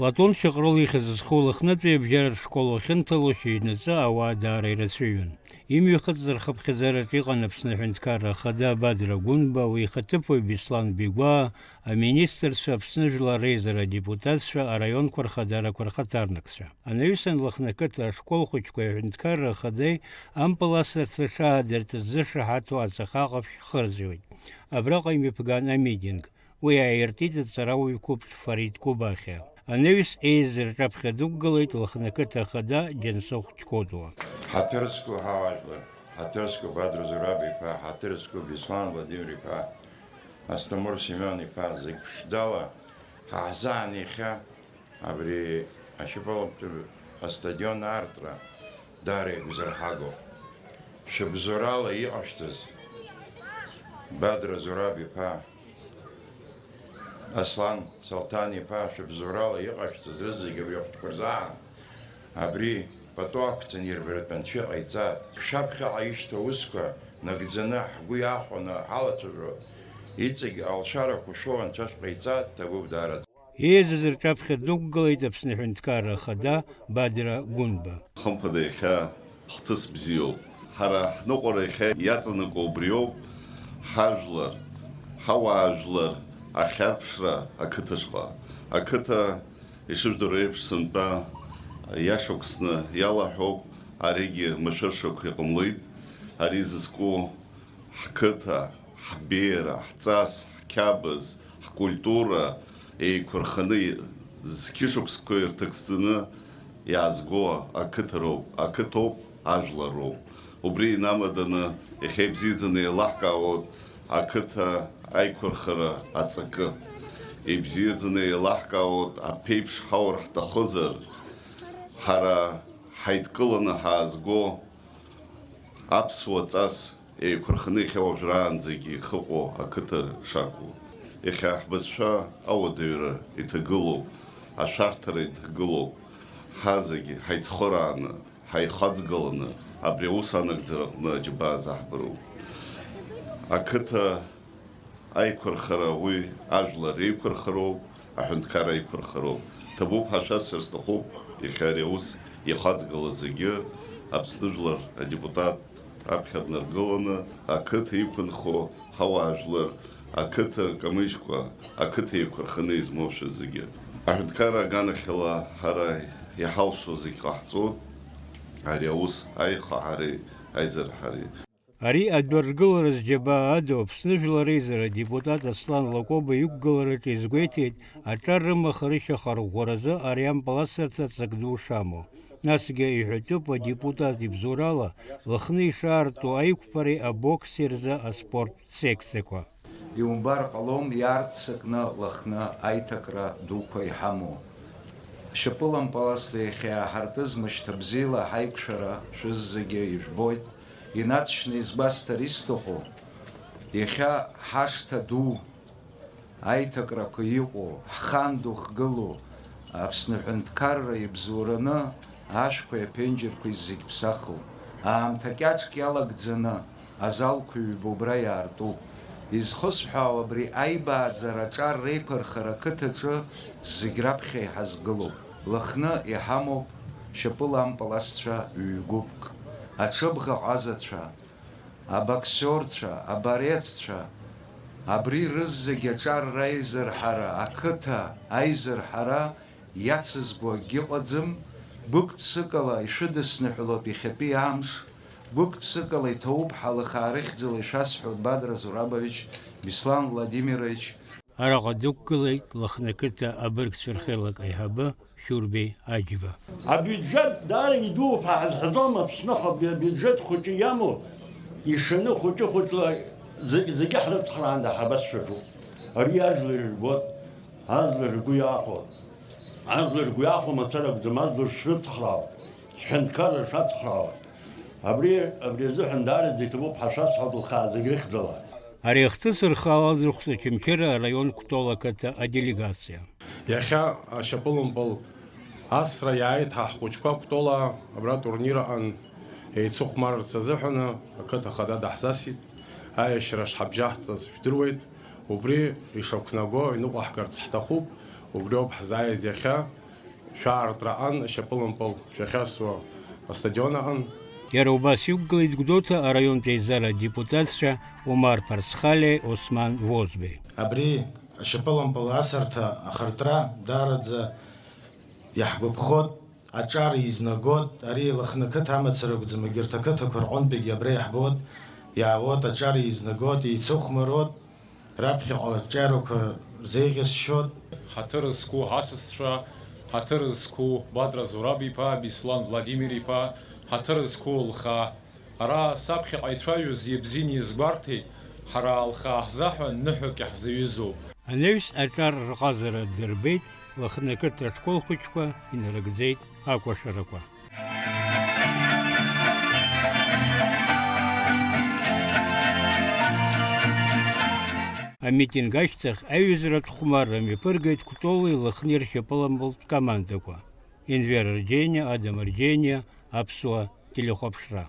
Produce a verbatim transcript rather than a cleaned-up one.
Платон Шьаҟрыл ихьӡ зху Лыхнытәи абжьаратә школ уахьынҭало шьыжьнаҵы ауаа даара ирацәаҩын. Имҩахыҵыз рхыԥхьаӡараҿ иҟан Аԥсны Аҳәынҭқарра Ахада Бадра Гәынба, уи ихаҭыԥуаҩ Беслан Бигәаа, аминистрцәа, Аԥсны Жәлар Реизара адепутатцәа, араионқәа рхадарақәа рхаҭарнакцәа. Анаҩсан Лыхны ақыҭа ашкол хәыҷқәеи Аҳәынҭқарра Ахадеи ампыл асырҭра шаадыртыз зышаҳаҭу аҵаҟа ҟаԥшь хырзҩуеит. Абраҟа имҩаԥган амитинг. Уи ааиртит аҵарауаҩ қәыԥш Фарид Кубахьа. Анаҩс еизара рҿаԥхьа дықәгылеит Лыхны ақыҭа ахада Џьансыхә Чкодуа. Ҳаҭыр зқәу ҳауаажәлар, ҳаҭыр зқәу Бадра Зураб-иԥа, ҳаҭыр зқәу Беслан Владимир-иԥа, Асҭамыр Семион-иԥа, зегь ԥшӡала ҳаҳзаан иахьа абри ашьапылампылтә астадион аартра даара игәазырҳагоуп. Шәыбзоурала иҟашәҵаз, Бадра Зураб-иԥа, Аслан Салҭан-иԥа, шәыбзоурала иҟашәҵаз рызегьы абри ахәыҷқәа рзы аан, абри пату ақәҵаны ирбаратәы анцәа иҟаиҵааит. Шәаԥхьаҟа ишьҭоу аусқәа нагӡаны ҳгәы иахәаны ҳалацәажәо, иҵегь алшарақәа шәоу анцәа шәҟаиҵааит, ҭабуп даараӡа. Еизаз рҿаԥхьа дықәгылеит Аԥсны Аҳәынҭқарра Ахада Бадра Гәынба. Хымԥада, иахьа ҳҭыԥ бзиоуп. Ҳара ҳныҟәара иахьа иаҵанакуа убриоуп, ҳажәлар, ҳауаажәлар ахьарԥшра ақыҭаҿҟа. Ақыҭа ишыжәдыруа еиԥш, сынтәа иашықәсны иалаҳәоуп, аригьы машәыршақә иҟамлеит. Ари зызку ҳқыҭа, ҳбеиара, ҳҵас, ҳқьабз, ҳкультура еиқәырханы, зқьышықәсқәа ирҭагӡаны иаазго ақыҭа роуп, ақыҭоуп, ажәлар роуп. Убри инамаданы, иахьа ибзиаӡаны еилаҳкаауеит ақыҭа аиқәырхара аҵакы. Ибзиаӡаны еилаҳкаауеит аԥеиԥш ҳаур ҳҭахызар, ҳара ҳаидкыланы ҳаазго аԥсуа ҵас еиқәырханы иахьа уажәраанӡагьы ихыҟоу ақыҭа шакәу. Иахьа ҳбызшәа ауадаҩра иҭагылоуп, ашәарҭара иҭагылоуп. Ҳазегьы ҳаицхырааны, ҳаихаҵгыланы абри аус анагӡараҟны аџьабаа заҳбароуп. Ақыҭа аиқәырхара уи ажәлар реиқәырхароуп, аҳәынҭқар аиқәырхароуп. Ҭабуп ҳәа шәасҳәар сҭахуп, иахьа ари аус ихаҵгылаз зегьы Аԥсны жәлар адепутат аԥхьа днаргыланы, ақыҭа иқәынхо ҳауаажәлар, ақыҭа камыжькәа, ақыҭа еиқәырханы измоушәа зегьы. Аҳәынҭқарра аганахьала ҳара иҳалшо зегь ҟаҳҵоит, ари аус аихаҳареи аизырҳареи. Ари адәы аргылара зџьабаа адоу Аԥсны Жәлар Реизара адепутат Аслан Лакоба иқәгылараҿы изгәеиҭеит, аҿар рымаха-рышьаха рӷәӷәаразы ари ампыл асырҭа ҵак ду шамоу. Насгьы иҳәатәуп адепутат ибзоурала Лыхны ишаарту аиқәԥареи абокси рзы аспорттә секциақәа. Иумбар ҟалом иаарццакны Лыхны аиҭакра дуқәа иҳамоу. Шьапылампаласла иахьа иааҳартыз мышьҭабзиала ҳаиқәшәара шәыззегьы ижәбоит, инаҵшьны изгәасҭар исҭаху, иахьа ҳашҭа ду, аиҭакрақәа иҟоу, ҳхан духгылоу, Аԥсны аҳәынҭқарра ибзоураны ашәқәеи аԥенџьырқәеи зегь ԥсахло, аамҭа кьаҿк иалагӡаны азалқәа ҩба убра иаартуп. Изхысҳәаау абри аибааӡара аҿар реиқәырхара ақыҭаҿы зегь раԥхьа иҳазгылоуп. Лыхны иҳамоуп шьапыла ампаласцәа ҩ-гәыԥк, аҽыбӷаҟазацәа, абоксиорцәа, абореццәа, абри рызегь аҿар раизырҳара, ақыҭа аизырҳара иацызго акгьы ыҟаӡам, гәык-ԥсыкала ишәыдысныҳәалоит иахьатәи амш, гәык-ԥсыкала иҭоуп ҳәа лыхаа рыхьӡала ишәасҳәоит Бадра Зурабович, Беслан Владимирович. Араҟа дықәгылеит Лыхны ақыҭа абыргцәа рхеилак аиҳабы Шьурбеи Аџьба. Абиуџьет даара идууп ҳәа ҳазҳәаӡом, Аԥсны абиуџьет хәыҷы иамоу, ишаны хәыҷы-хәыҷла зегь-, зегьы ҳрыцхраанда ҳабасшәаҿуп. Ари ажәлар ирбоит, ажәлар ргәы иахәоит. Ажәлар ргәы иахәо мацара акәӡам, ажәлар шрыцхраауа, ҳҳәынҭқарра шацхраауа. Абри, абри азыҳәан даараӡа иҭабуп ҳәа шәасҳәап лхаа зегь рыхьӡала. Ари ахҭыс рхала зрыхәҭоу Очамчыра араион Кәтол ақыҭа аделегациа. Иахьа ашьапылампыл асра иааит ҳа ҳхәыҷқәа Кәтола абра турнир аҟан еицыхәмарырц азыҳәаны ақыҭа ахада даҳзасит. Аиашьара шҳабжьаҳҵаз шәдыруеит. Убри ишақәнаго иныҟәаҳгарц ҳҭахуп. Убриоуп ҳзааиз иахьа. Шәаартра аҟан ашьапылампыл шәахьасуа астадион аҟан. Иара убас иқәгылеит Гәдоуҭа араионтә еизара адепутатцәа Омар Ԥарсхалиеи Осман Возбеи. Абри ашьапылампыл асырҭа ахыртра даараӡа иаҳгәаԥхоит, аҿар еизнагоит, ари Лыхны ақыҭа амацара акәӡам, егьырҭ ақыҭақәа рҟынтәигьы абра иаҳбоит, иаауеит, аҿар еизнагоит, еицыхәмаруеит, раԥхьаҟа аҿиарақәа рзеиӷьасшьоит. Ҳаҭыр зқәу ҳасасцәа, ҳаҭыр зқәу Бадра Зураб-иԥа, Беслан Владимир-иԥа, ҳаҭыр зқәу лхаа. Ара саԥхьаҟа ицәажәоз иабзианы иазгәарҭеит, ҳара лхаа ҳзаҳәан ныҳәак иаҳзаҩызоуп. Анаҩс аҿар рҟазара дырбеит, Лыхны ақыҭа ашкол хәыҷқәа инарыгӡеит акәашарақәа. Амитинг ашьҭахь аиҩызратә хәмарра мҩаԥыргеит Кәтоли Лыхни ршьапылампылтә командақәа, Енвер Арџьениа, Адам Арџьениа, Аԥсуа телехәаԥшра.